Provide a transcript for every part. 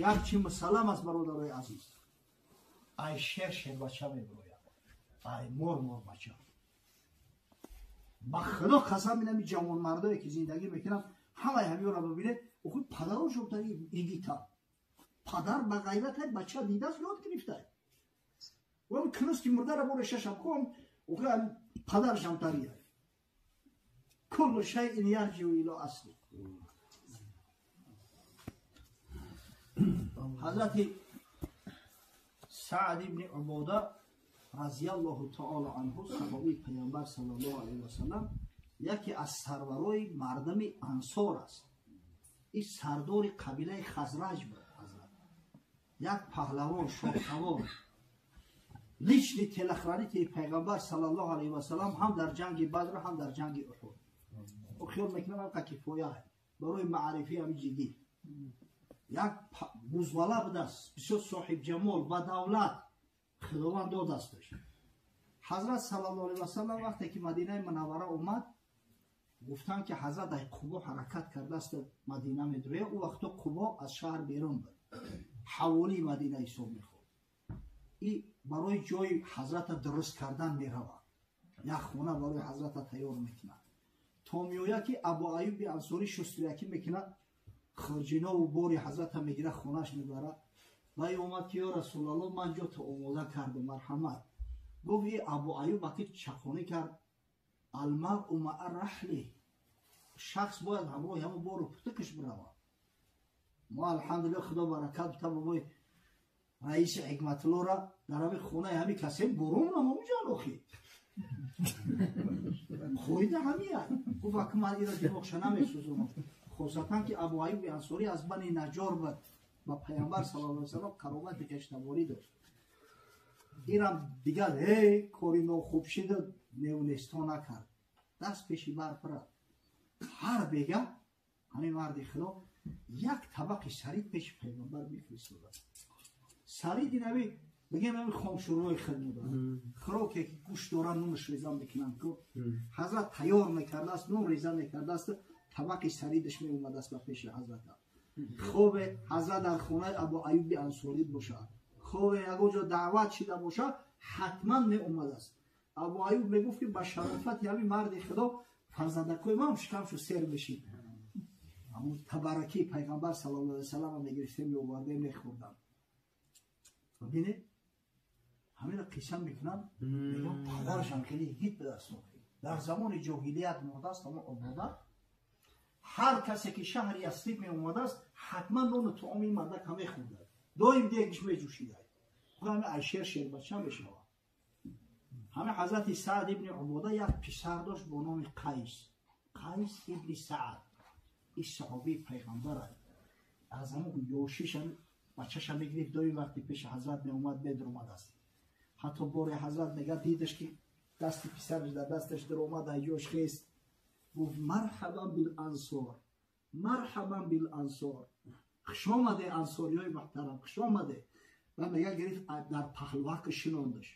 Як чи мусаллам аст, бародарои азиз, ай шер шербача мебирояд, ай мор морбача. Ба худо қасам, инами ҷавонмардое ки зиндагӣ мекунанд, ҳамаи ҳамиёро бибинед, охи падарошон тари игита. Падар ба ғайрата бача дидааст, ёд гирифта. Он кунус ки мурдара боре шашам кун, охи падаршам тария. Куллу шайъин ярҷиу ило асли. Ҳазрати Саъд ибни Убода разияллоҳу таоло анҳу, саҳобии Паёмбар саллаллоҳу алайҳи васаллам, яке аз сарварои мардами Ансор аст. Ин сардори қабилаи Хазраҷ буд. Ҳазрат як паҳлавон, шоҳсавор, личный телохранители Пайғамбар саллаллоҳу алайҳи васаллам ҳам дар ҷанги Бадр, ҳам дар ҷанги Уҳуд. Хиёл мекунам ҳамқа кифоя барои маърифи ҳами ҷиддӣ. Як бузвала будааст, бисёр соҳибҷамол, ба давлат Худованд додасташ. Ҳазрат саллаллоҳу алайҳи васаллам вақте ки Мадинаи Мунаввара омад, гуфтанд ки ҳазрат дар Қубо ҳаракат кардааст, Мадина медурояд. Ӯ вақто Қубо аз шаҳр берун буд, ҳаволии Мадина ҳисоб мехӯрд. И барои ҷои ҳазрата дуруст кардан меравад, як хона барои ҳазрата тайёр мекунад. То меояд ки Абу Аюби Ансорӣ шустрякӣ мекунад, хурҷинову бори ҳазрата мегирад, хонаш мебарад. Вай омад ки ё Расулаллоҳ, ман ҷото омода кардам, марҳамат. Гуфт и Абу Аюб аки чақонӣ кард, алмаръу маа раҳли, шахс бояд ҳамроҳи ҳамон бору путукаш биравад. Мо алҳамдулилла, Худо баракат бита, бобои раиси Ҳикматуллоҳра дар ҳамин хонаи ҳамин касе бурунам омуҷан охи. Қоида ҳамия. Гуфт аки ман ира димоғша намесӯзонам. Хосатан ки Абу Аюби Ансорӣ аз Бани Наҷор буд, ба Паёмбар саллаллоҳу алайҳи васаллам қаробати хештаворӣ дошт. Инам дигар ҳей кори нохуб шида неунесто накард. Даст пеши бар пирад. Ҳар бега ҳамин марди Худо як табақи сарид пеши Пайғамбар мефиристодад. Сарид ин ҳами бигем ҳами хомшӯрвои худ мудорад. Хӯроке ки гӯшт дорад, нунаш реза мекунанд ку. Ҳазрат тайёр мекардааст, нун реза мекардааст, табақи саридаш меомадааст ба пеши ҳазрата. Хобе ҳазрат дар хонаи Абу Аюби Ансорӣ бошад, хобе ягон ҷо даъват шида бошад, ҳатман меомадааст. Абу Аюб мегуфт ки ба шарофати ҳамин марди Худо фарзандакои ман шикамшу сер мешид. Ҳамун табаракии Пайғамбар саллаллоҳу алайҳи васаллам мегирифтем, меовардем, мехӯрдам. Бибинед, ҳаминро қисса мекунам, мегӯям падарашам хеле ҳит ба даст охир. Дар замони ҷоҳилият мурдааст ҳамон Обода. Ҳар касе ки шаҳри Ясриб меомадааст, ҳатман нону таоми ин мардак ҳам мехӯрдад. Доим дегиш меҷӯшида. Ҳами ай шер шербача мешавад. Ҳами ҳазрати Саъд ибни Убода як писар дошт бо номи Қайс. Қайс ибни Саъд. Ин саҳобии пайғамбар аст. Аз ҳамон ёшиш бачаша мегирифт, доим вақти пеши ҳазрат меомад, медуромадааст. Ҳатто боре ҳазрат мега дидаш ки дасти писараш дар дасташ даромад, ай ҷош хест. Гуфт марҳабан бил ансор, марҳабан бил ансор. Хуш омаде ансориёи муҳтарам, хуш омаде. Ва мега гирифт дар паҳлвак шинондаш.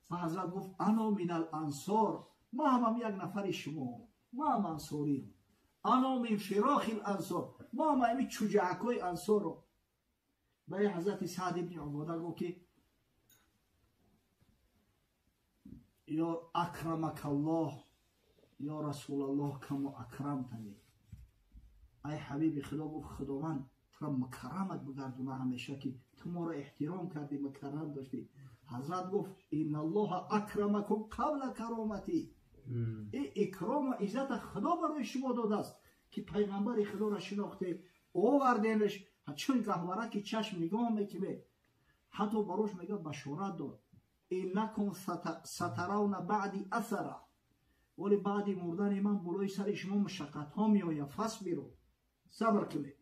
Ва ҳазрат гуфт ано минал ансор, ма ҳамам як нафари шумо, ма ҳам ансориям. Ано мин фирохил ансор, ма ҳам ами чуҷаакҳои ансоро. Баи ҳазрати Саъд ибни Убода гуфт ки ё акрамакаллоҳ ё Расулаллоҳ камо акрамтани. Ай ҳабиби Худо, гуфт Худованд тура мукаррамат бигардона ҳамеша ки ту моро эҳтиром кардӣ, мукаррам доштӣ. Ҳазрат гуфт инналлоҳа акрамакум қабла кароматӣ. Ин икрому иззата Худо барои шумо додааст ки пайғамбари Худоро шинохте, овардемеш, чун гаҳвара ки чашм нигоҳ мекунед. Ҳатто барош мега башорат дод. Иннакум сатаравна баъди асара. Вале баъди мурдани ман болои сари шумо мушаққатҳо меояд, фасбиру, сабр кунед.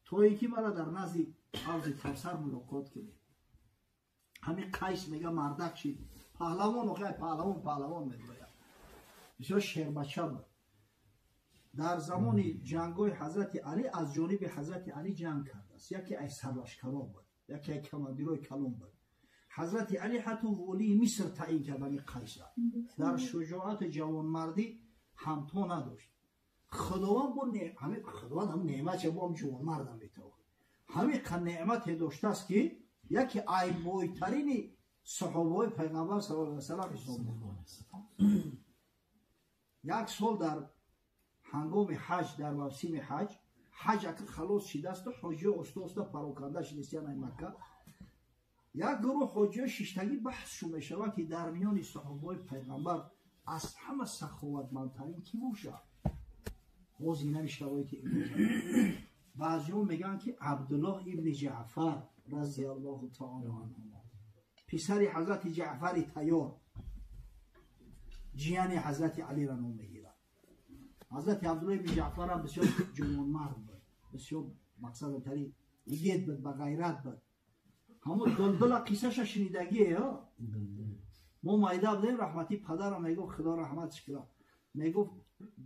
То ин ки мара дар назди ҳавзи Кавсар мулоқот кунед. Ҳамин Қайс мега мардак шид. Паҳлавон, охир паҳлавон, паҳлавон мегӯяд. Бисёр шербача буд. Дар замони ҷангҳои ҳазрати Алӣ аз ҷониби ҳазрати Алӣ ҷанг кардааст. Яке аз сарлашкарон буд, яке аз командирҳои калон буд. Ҳазрати Алӣ ҳатто волии Миср таъин кард ҳамин Қайсра. Дар шуҷоати ҷавонмардӣ ҳамто надошт. Худованд бо ҳамин Худованд ҳам неъмат бо ҳам ҷавонмардам метавонад. Ҳамин қа неъмате доштааст ки яке айбойтарини саҳобаҳои пайғамбар саллаллоҳу алайҳи васаллам ҳисоб мекунад. Як сол дар ҳангоми ҳаҷ, дар мавсими ҳаҷ, ҳаҷ ака халос шидасту ҳоҷиё оста оста пароканда шидастиян ай Макка. Як гурӯҳ ҳоҷиё шиштагӣ баҳс шу мешавад ки дар миёни саҳобаҳои пайғамбар аз ҳама саховатмандтарин кӣ бошад? Боз инами шароити имрӯз. Баъзеҳо мегӯянд ки Абдуллоҳ ибни Ҷаъфар разияллоҳу таоло анҳу, писари ҳазрати Ҷаъфари Тайёр, ҷияни ҳазрати Алиро ном мегирад. Ҳазрати Абдуллоҳ ибни Ҷаъфар ҳам бисёр ҷавонмард буд, бисёр мақсадтари игет буд, ба ғайрат буд. Ҳамон дилдила қиссаша шунидагие. Мо майда будем, раҳмати падарам мегуфт, Худо раҳматш кунад, мегуфт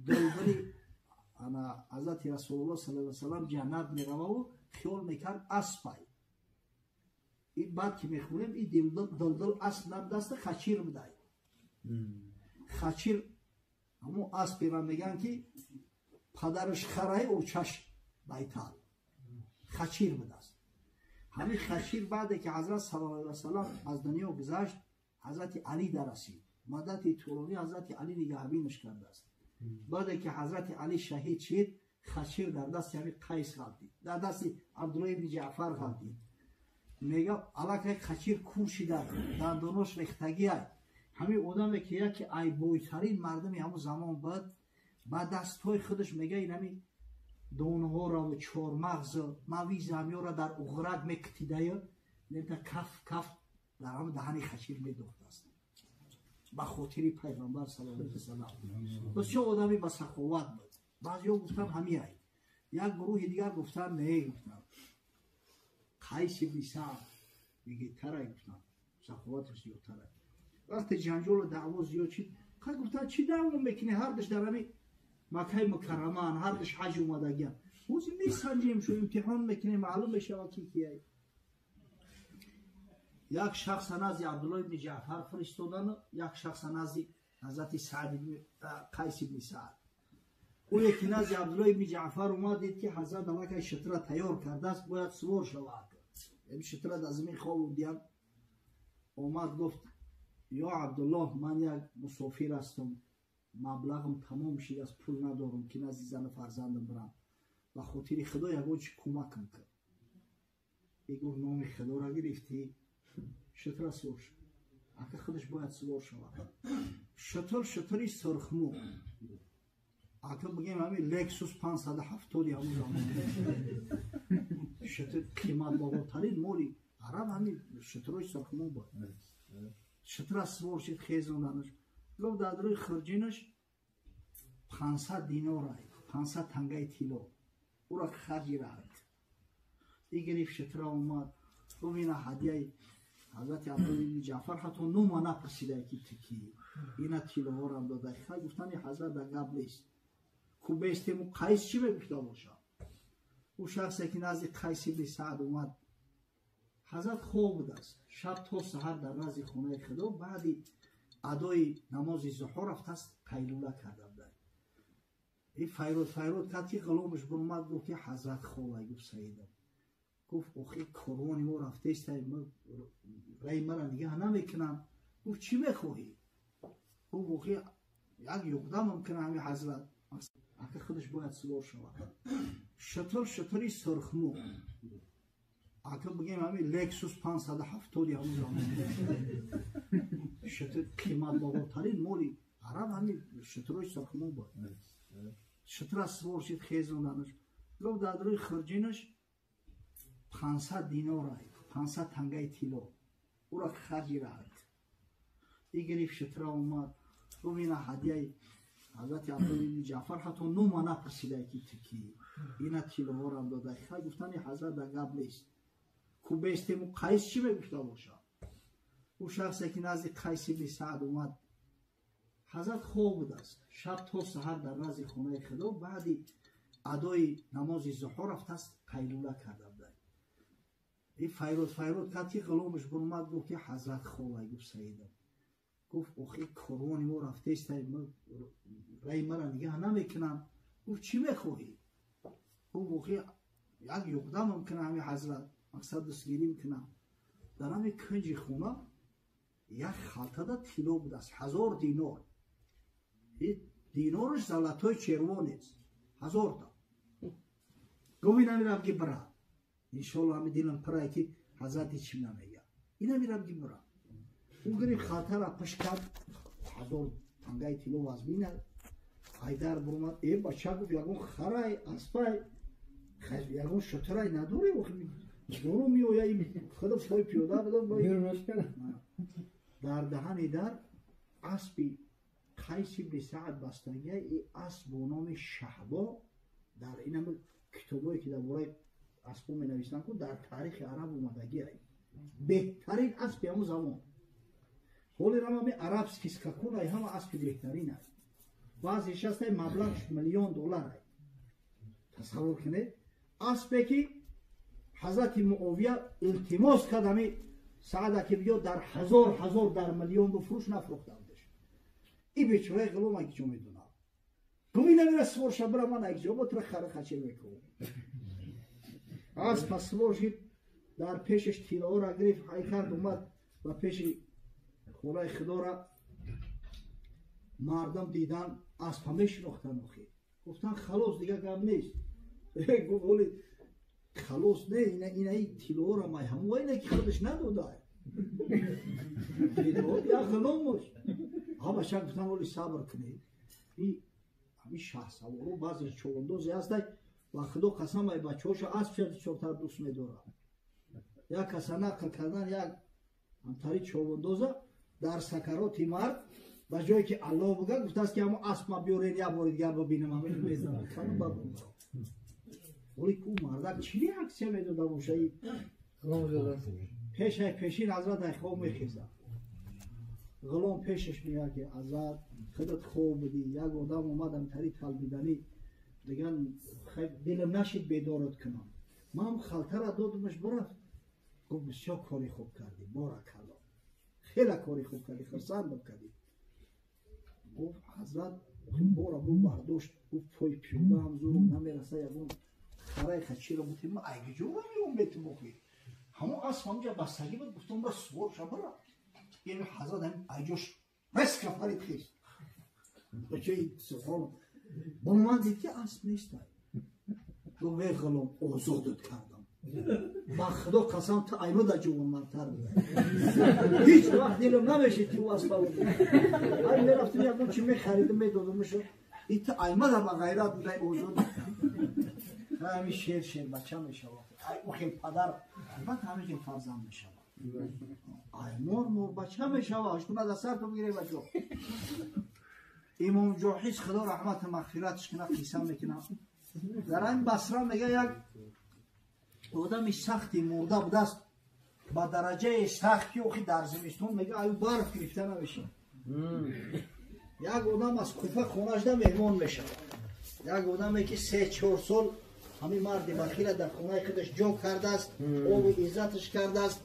дилдили ана ҳазрати Расулуллоҳ саллаллоҳу алайҳи васаллам ҷаннат мерававу хиёл мекард аспай. И баъд ки мехӯрем, и дилдил асп набудаста, хачир будай. Хачир ҳамон аспера мегӯянд ки падараш харай, очаш байтал. Хачир будааст. Ҳамин хачир баъде ки ҳазрат саллаллоҳу алайҳи васаллам аз дунё гузашт, ҳазрати Алӣ дарасид. Муддати тӯлонӣ ҳазрати Алӣ нигаҳбинаш кардааст. Баъде ки ҳазрати Алӣ шаҳид шид, хачир дар дасти ҳамин Қайс ғалтид, дар дасти Абдуллоҳ ибни Ҷаъфар ғалтид. Мега аллакай хачир кур шида, дандонош рехтагиай. Ҳамин одаме ки яке айбойтарин мардуми ҳамон замон буд, ба дастҳои худаш мега ин ҳамин донҳораву чормағзу мавизи ҳамёра дар уғрак мекитидаю нета каф каф дар ҳамон даҳани хачир медохтааст ба хотири пайғамбар саллаллоҳу алайҳи васаллам. Бисёр одами ба саховат буд. Баъзеҳо гуфтанд ҳамиай. Як гурӯҳи дигар гуфтанд не, гуфтанд Қайс ибни Саъд бигитарай, гуфтанд саховаташ зиёдтарай. Вақте ҷанҷолу даъво зиёд шид, қай гуфтанд чӣ даъво мекунӣ, ҳардуш дар ҳамин Маккаи Мукаррамаан, ҳардуш ҳаҷ омадагиан. Ҳозир месанҷем шу, имтиҳон мекунем, маълум мешавад ки кияй. Як шахса назди Абдуллоҳ ибни Ҷаъфар фиристодану як шахса назди ҳазрати Саъд ибни Қайс ибни Саъд. Ӯе ки назди Абдуллоҳ ибни Ҷаъфар омад, дид ки ҳазрат аллакай шитра тайёр кардааст, бояд сувор шавад. Шитра дар замин хобудиям. Омад гуфт: ё Абдуллоҳ, ман як мусофир ҳастам, маблағам тамом шидааст, пул надорам ки назди зану фарзандам бирам. Ба хотири Худо ягон чи кӯмакам кун. И гуфт: номи Худоро гирифтӣ, шитра сувор шуд. Ака худаш бояд сувор шавад. Шитр шитри сурхмӯ. Ака бигем ҳамин Лексус 570 ҳамон замон. Шитр қиматбаҳотарин моли араб ҳамин шитрои сурхмӯ буд. Шитра сувор шид, хезонданаш. Гуфт дар рӯи хурҷинаш 500 динор ай, 500 тангаи тилло. Ӯро харҷи раҳат. И гирифт шитра омад. Гуфт ина ҳадияи ҳазрати Абдуллоҳ ибни Ҷаъфар, ҳатто нома напурсидай ки ту кӣ. Ина тиллоҳорам додай. Хай гуфтани ҳазрат дар гап нест. Ку бестему Қайс чӣ мегуфта бошад? Ӯ шахсе ки назди Қайс ибни Саъд омад, ҳазрат хоб будааст. Шаб то саҳар дар назди хонаи Худо, баъди адои намози зуҳр рафтааст, қайлула карда будай. И файрод файрод кард ки ғуломаш биромад, гуфт ки ҳазрат хобай. Гуфт саидам. Гуфт охи корвони мо рафтаистай, раи мара нигаҳ намекунам. Гуфт чӣ мехоҳӣ? Гуфт охи як ёрдам мумкина ҳамин ҳазрат. Ака худаш бояд сувор шавад. Шитр шитри сурхмӯ. Ака бигем ҳамин Лексус 570 ҳамон замон. Шитр қиматбаҳотарин моли араб ҳамин шитрои сурхмӯ буд. Шитра сувор шид, хезонданаш. Гуфт дар рӯи хурҷинаш 500 динор ай, 500 тангаи тилло. Ӯро харҷи раҳат. И гирифт шитра омад. Гуфт ина ҳадияи ҳазрати Абдуллоҳ ибни Ҷаъфар, ҳатто нома напурсидай ки ту кӣ. Ина тиллоҳорам додай. Хай гуфтани ҳазрат дар гап нест. Ку бестему Қайс чӣ мегуфта бошад? Ӯ шахсе ки назди Қайс ибни Саъд омад, ҳазрат хоб будааст. Шаб то саҳар дар назди хонаи Худо, баъди адои намози зуҳр рафтааст, қайлула карда будай. И файрод файрод кард ки ғуломаш биромад, гуфт ки ҳазрат хобай. Гуфт саидам. Гуфт охи корвони мо рафтаистай, раи мара нигаҳ намекунам. Гуфт чӣ мехоҳӣ? Гуфт охи як ёрдам мумкина ҳами ҳазрат, мақсад дастгирӣ мекунам. Дар ҳами кунҷи хона як халтада тилло будааст, 1000 динор. Динораш золотой червонец, 1000 та. Гуфт ина мирам ки бира. Иншоалло ҳами дилам пирае ки ҳазрат ҳеч чӣ намегӯяд. Ина мирам ки бира. Ӯ гирифт халтара пушт кард, 1000 тангаи тилло вазмина. Айдар бурмад, бача гуфт ягон харай, аспай, ягон шутурай надорӣ, дору меоя, худо пой пиёда будам. Дар даҳани дар аспи Қайс ибни Саъд бастагия, и асп бо номи Шаҳбо дар инам китобое ки дар бораи аспо менависанд, ку дар таърихи араб омадагия. Беҳтарин аспи ҳамун замон. Ҳоле рам ҳами арабский скакун ай ҳама аспи беҳтарин ай. Баъзеш ҳастай маблағш $1,000,000 ай. Тасаввур кунед, аспе ки ҳазрати Муовия илтимос кард ҳами Саъда ки биё дар 1000 дар 1,000,000 бифурӯш, нафурӯхтандаш. И бечораи ғулом ак ҷо медонад. Гуфт ина мера сувор ша бира, ман ак ҷо бо тура хара хаче мекунам. Аспа сувор шид, дар пешаш тиллоора гирифт, ҳай кард, омад ба пеши хонаи худора. Мардум дидан аспа мешинохтанд охир. Гуфтанд халос, дигар гап нест. Гуфт оли халос не, ина ин тиллоора май ҳамон ина ки худаш надода. Тилло як ғуломош. Ҳамаша гуфтанд оли сабр кунед. И ҳамин шаҳсаворо баъзе човандозе ҳастай, ба худо қасам ай бачаҳоша аспша бисёртар дӯст медорад. Як каса нақл кардан, як ҳамтари човандоза дар сакароти мард ба ҷое ки Аллоҳ буга гуфтааст ки ҳамон асп ма биёрен як бори дигар бибинам, ҳамин мезанам. Оли ку мардак чӣ реаксия медода боша? Пешай пешин ҳазрат ай хоб мехезад. Ғулом пешаш мегӯяд ки ҳазрат худат хоб будӣ, як одам омад ҳамтари талбиданӣ, дигар дилам нашид бедорат кунам. Ман халтара додамаш бирафт. Гуфт бисёр кори хуб кардӣ, боракалло, хеле кори хуб кардӣ, хурсандам кардӣ. Гуфт ҳазрат бора бу бардошт, гуфт пой пиёда ҳам зурам намераса, ягон хараи хачиро бутем, ман айгиҷо меом бетим охир. Ҳамон асп ҳамҷа бастагӣ буд, гуфтам бира сувор ша бира. Яъне ҳазрат ҳамин айҷош резко парид хест. Бачаи субҳон бо ман дид ки асп нестай. Гуфт вей ғулом, озодат кардам. Ба худо қасам ту аймада ҷавонмардтар будай. Ҳеҷ вақт дилам намешид ки ӯ аспа буд. Ай мерафтим ягон чи мехаридим медодамшо. И ту аймада ба ғайрат будай, озод. Ҳамин шер шер бача мешавад. Ай ӯ хел падар албатта ҳамин хел фарзанд мешавад. Ай мор мор бача мешавад. Ҳаштуна дар сар ту бигирӣ бачо. Имом Ҷоҳиз худо раҳмату мағфиратш кунад, қисса мекунад. Дар ҳамин Басра мега як одами сахти мурда будааст, ба дараҷаи сахт ки охи дар зимистон мега аю барф гирифта намешавад. Як одам аз Куфа хонашда меҳмон мешавад. Як одаме ки 3-4 сол ҳамин марди бахила дар хонаи худаш ҷо кардааст, оби иззаташ кардааст,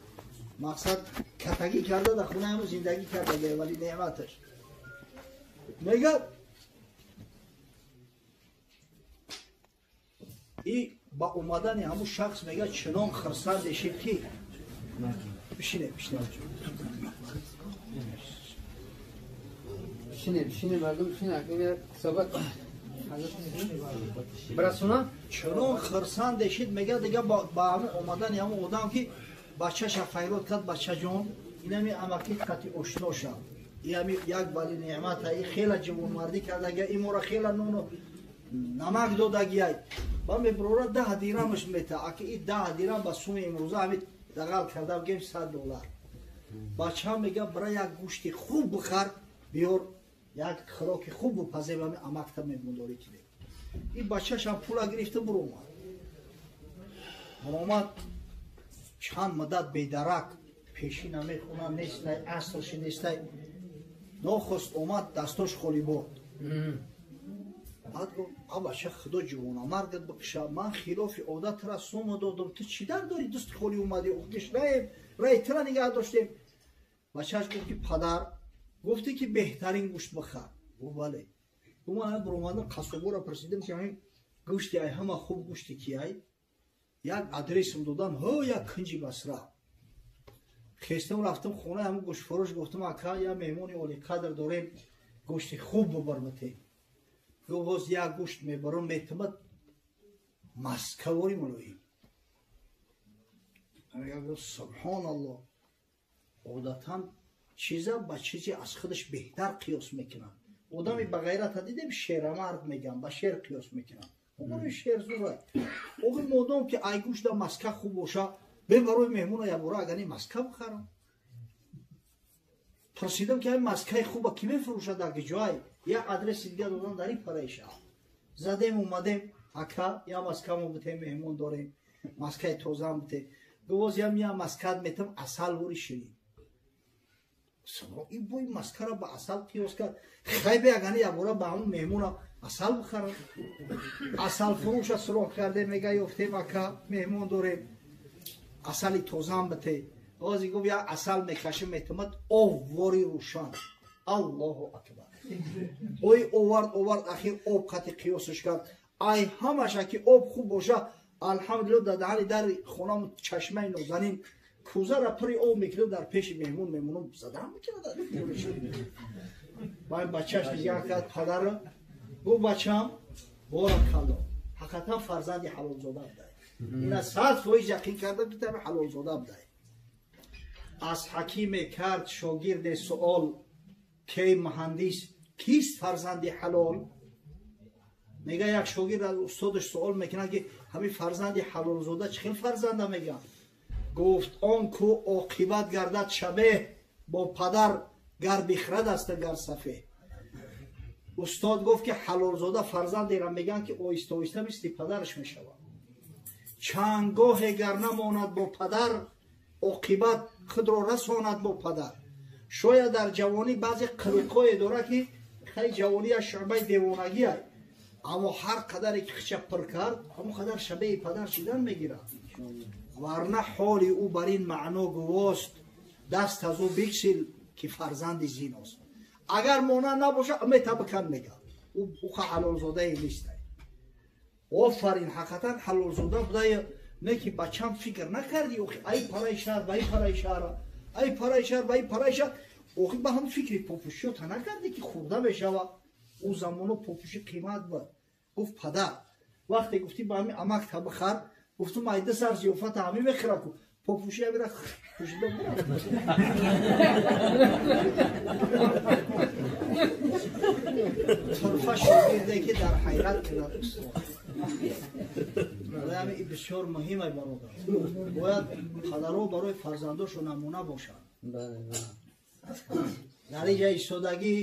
мақсад катагӣ карда дар хонаи ҳамон зиндагӣ карда, вале неъматаш. Мега и ба омадани ҳамун шахс мега чунон хурсанд шид ки бишине, бишине. Бишине, бишине, мардум бишине, агар собат برسونا чунон хурсанд шид мега дига ба ҳамун омадани ҳамун одам ки бачаша файрод кард, бачаҷон инами амаки қати ошно шав, инами як вали неъмата, и хела ҷавонмардӣ кардагия, и мора хела нону намак додагиай. Ба меброра 10 дирамаш мета, аки и 10 дирам ба суми имрӯза ҳамин дағал карда бигем $100. Бача мега бира як гӯшти хуб бихар, биёр як хӯроки хуб бипазем, ҳамин амакта меҳмондорӣ кунем. Ин бачашам пула гирифта буромад. Буромад чанд муддат бедарак, пешӣ намехонам, нестай, асрши нестай. Нохост омад, дастош холӣ бурд. Баъд гуфт а бача худо ҷавонамаргат бикша, ман хилофи одатра сума додам, ту чӣ дар дорӣ дӯсти холӣ омадӣ, гишнаем, раи тура нигаҳ доштем. Бачааш гуфт ки падар, гуфтӣ ки беҳтарин гӯшт бихар. Гуфт бале. Ман баромадам қассобора пурсидам ки ҳамин гӯшти ай ҳама хуб гӯшти ки ай? Як адресам додам, ҳо як кунҷи Басра. Хестам рафтам хона ҳамун гӯштфурӯш гуфтам ака як меҳмони олиқадр дорем, гӯшти хуб бубар бите. Гуфт боз як гӯшт мебарам метамад маскавори мулоим. Субҳоналлоҳ, одатан чиза ба чизе аз худаш беҳтар қиёс мекунанд. Одами ба ғайрата дидем шерамард мегӯям, ба шер қиёс мекунанд. Оғои шер зура. Оғои модом ки ай гӯшта маска хуб боша, бе барои меҳмона якбора агани маска бихарам. Пурсидам ки ай маскаи хуба ки мефурӯшад дар ҷой? Як адреси дига додан дар ин параи шаҳр. Задем омадем, ака я маска мо битем меҳмон дорем, маскаи тозаам бите. Гуфт ям я маскат метам асал вори ширин. Ин бой маскара ба асал қиёс кард. Хай бе агани якбора ба ҳамун меҳмона асал бихарам. Асал фурӯша суроғ кардем, мега ёфтем ака меҳмон дорем, асали тозаам бите. Ози гуфт як асал мекашем метамад об вори рӯшан. Аллоҳу акбар. Ой овард овард ахир об қати қиёсаш кард. Ай ҳамаша ки об хуб боша, алҳамдулиллоҳ дар даҳани дари хонам чашмаи нозанин кӯзара пури об мекунам дар пеши меҳмон мемонам задан мекунад. Баъд бачааш нигоҳ кард падарро, гуфт бачам боракаллоҳ, ҳақиқатан фарзанди ҳалолзода будай. Ина 100% яқин кардам ки тами ҳалолзода будай. Аз ҳакиме кард шогирде суол ки муҳандис кист фарзанди ҳалол? Мега як шогирд аз устодаш суол мекунад ки ҳамин фарзанди ҳалолзода чӣ хел фарзанда мегӯяд? Гуфт он ку оқибат гардад шабеҳ бо падар гар бихрад аст гар сафеҳ. Устод гуфт ки ҳалолзода фарзандеро мегӯянд ки оҳиста оҳиста мисли падараш мешавад. Чанд гоҳе гар намонад бо падар, оқибат худро расонад бо падар. Шояд дар ҷавонӣ баъзе қилиқҳое дорад ки хеле ҷавониаш шӯъбаи девонагӣ, аммо ҳар қадаре ки хича пир кард, ҳамон қадар шабеҳи падар шидан мегирад. Варна ҳоли ӯ бар ин маъно гувост, даст аз ӯ бикшил ки фарзанди зиност. Агар монанд набошад, метабикан мегӯяд. Ӯ ҳалолзодае нест. Офарин, ҳақиқатан ҳалолзода будае, не ки бачам фикр накардӣ, охи ай параи шаҳр ба ин параи шаҳр, ай параи шаҳр ба ин параи шаҳр, охи ба ҳам фикри попушиёта накардӣ ки хурда мешавад. Ӯ замоно попуши қимат буд. Гуфт падар, вақте гуфтӣ ба ҳамин амакта бихар, гуфтум ай ду сар зиёфата ҳамин мехӯрам ку попуши ҳамира пӯшида бурам. Турфа шогирде ки дар ҳайрат кунад устод. Барои ҳамин бисёр муҳим ай бародар. Бояд падарҳо барои фарзандошон намуна бошанд. Дар ин ҷа истодагӣ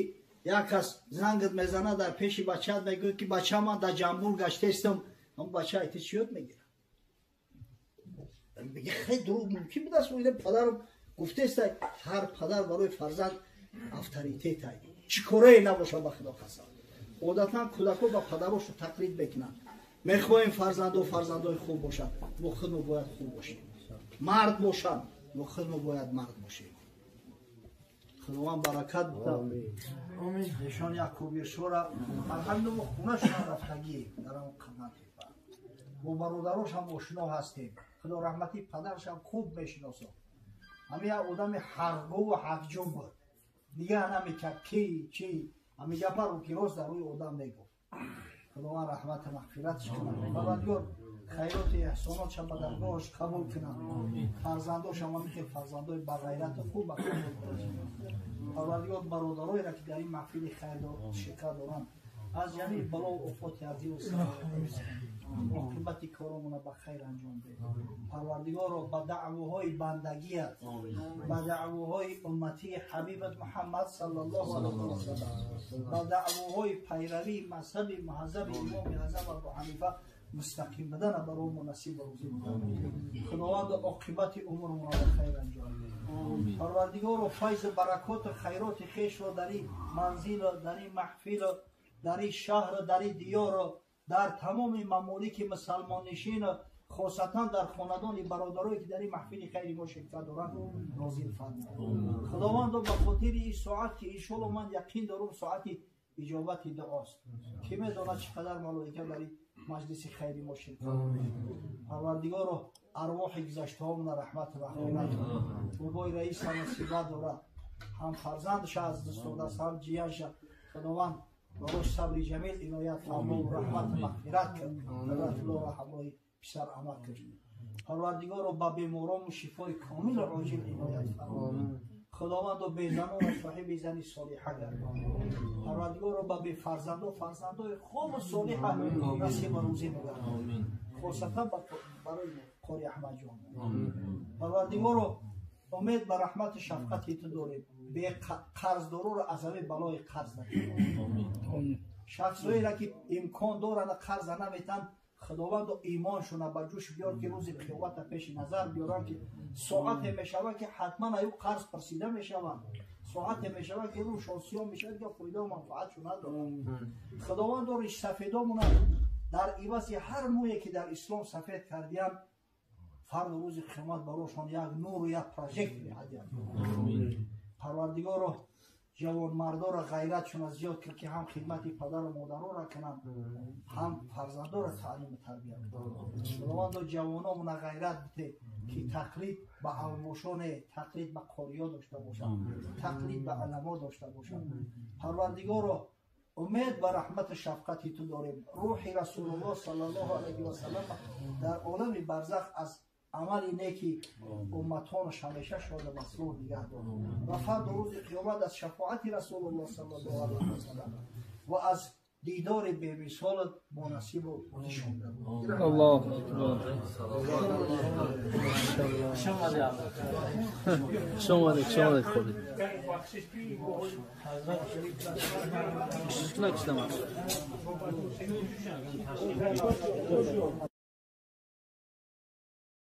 як кас зангат мезанад дар пеши бачаат мегӯяд ки бача ман дар Ҷамбул гаштаистам, ҳамон бача айти чӣ ёд мегирад? Мега хеле дурӯғ мумкин будааст, падарам гуфтааст ҳар падар барои фарзанд авторитет ай. Чӣ корае набошад ба худо қасам. Одатан кӯдакҳо ба падарошон тақлид мекунанд. Мехоҳем фарзандо фарзандои хуб бошанд, мо худмо бояд хуб бошем. Мард бошанд, мо худмо бояд мард бошем. Худованд баракат бидад. Нишон як кубиршора алҳамдулиллоҳ мо хонашон рафтагӣ дар он Қурғонтеппа. Бо бародарош ҳам ошно ҳастем. Худо раҳмати падарашам хуб мешиносад. Ҳамин як одами ҳақгӯ ва ҳақҷӯ буд. Нигаҳ намекард ки чӣ, ҳамин гапа рӯ ки рост дар рӯи одам мегуфт. Худованд раҳмату мағфиратш кунад. Парвардигор хайроти эҳсонотша ба даргоҳаш қабул кунад. Фарзандошам ҳамин хел фарзандои бағайрату хуб ба қабул кунад. Парвардигор бародароеро ки дар ин маҳфили хайр ширкат доранд аз ҷамеи балову офоти арзиву оқибати коромона ба хайр анҷом деҳ. Парвардигорро ба даъвоҳои бандагият, ба даъвоҳои умматии ҳабибат Муҳаммад саллаллоҳу алайҳи васаллам, ба даъвоҳои пайравии мазҳаби муҳаззаби имоми аъзам Абу Ҳанифа мустақим будана барои мо насиб ва рӯзӣ бидор. Худованд оқибати умрмонро ба хайр анҷом деҳ. Парвардигорро файзу баракоту хайроти хешро дар ин манзилу дар ин маҳфилу дар ин шаҳру дар ин диёру дар тамоми мамолики мусалмоннишину хосатан дар хонадони бародарое ки дар ин маҳфили хайри мо ширкат доранд нозил фармо. Худовандо ба хотири ин соат ки иншоалло ман яқин дорам соати иҷобати дуост. Ки медонад чӣ қадар малоика дар ин маҷлиси хайри мо ширкат. Парвардигоро, арвоҳи гузаштаҳомона раҳмату мағфират. Бобои раис ҳам мусибат дорад, ҳам фарзандша аз даст додааст, ҳам ҷиянша. Худованд барош сабри ҷамил иноят фармо, раҳмату мағфират кард. Ҳазратуллоҳ ҳамроҳи писар амал кард. Парвардигоро, ба беморому шифои комилу оҷил иноят фармо. Худовандо, безанонро соҳиби зани солиҳа гардон. Парвардигоро, ба бефарзандо фарзандои хубу солиҳа насиба рӯзӣ мегардон, хосатан барои қори Аҳмадҷон. Парвардигоро, умед ба раҳмату шафқати ту дорем. Қарздороро аз ҳамин балои қарз накун. Шахсҳоеро ки имкон доранд, қарза наметан, Худовандо, имоншона ба ҷӯш биёр, ки рӯзи қиёмата пеши назар биёранд, ки соате мешавад, ки ҳатман аю қарз пурсида мешаванд. Соате мешавад, ки рӯшон сиём мешавад, ки фоидау манфаатшо надорад. Худовандо, ришсафедомона дар ивази ҳар мӯе ки дар ислом сафед кардиянд, фарду рӯзи қиёмат барошон як нуру як прожектор меҳадиянд. Парвардигоро, ҷавонмардоро ғайратшона зиёд кард, ки ҳам хидмати падару модароро кунанд, ҳам фарзандоро таълиму тарбия кунанд. Худовандо, ҷавономона ғайрат бите, ки тақлид ба авбошоне, тақлид ба қориё дошта бошанд, тақлид ба уламо дошта бошанд. Парвардигоро, умед ба раҳмату шафқати ту дорем. Рӯҳи Расулуллоҳ саллаллоҳу алайҳи васаллам дар олами барзах аз амали неки умматонаш ҳамеша шода масрур нигаҳ дор ва фарду рӯзи қиёмат аз шафоати Расулуллоҳ саллаллоҳу алайҳи васаллам ва аз дидори бемисолат бонасибу нишон. Аллоҳу акбар. Хуш омадед, хуш омадед, хубед. Кушиш кунак,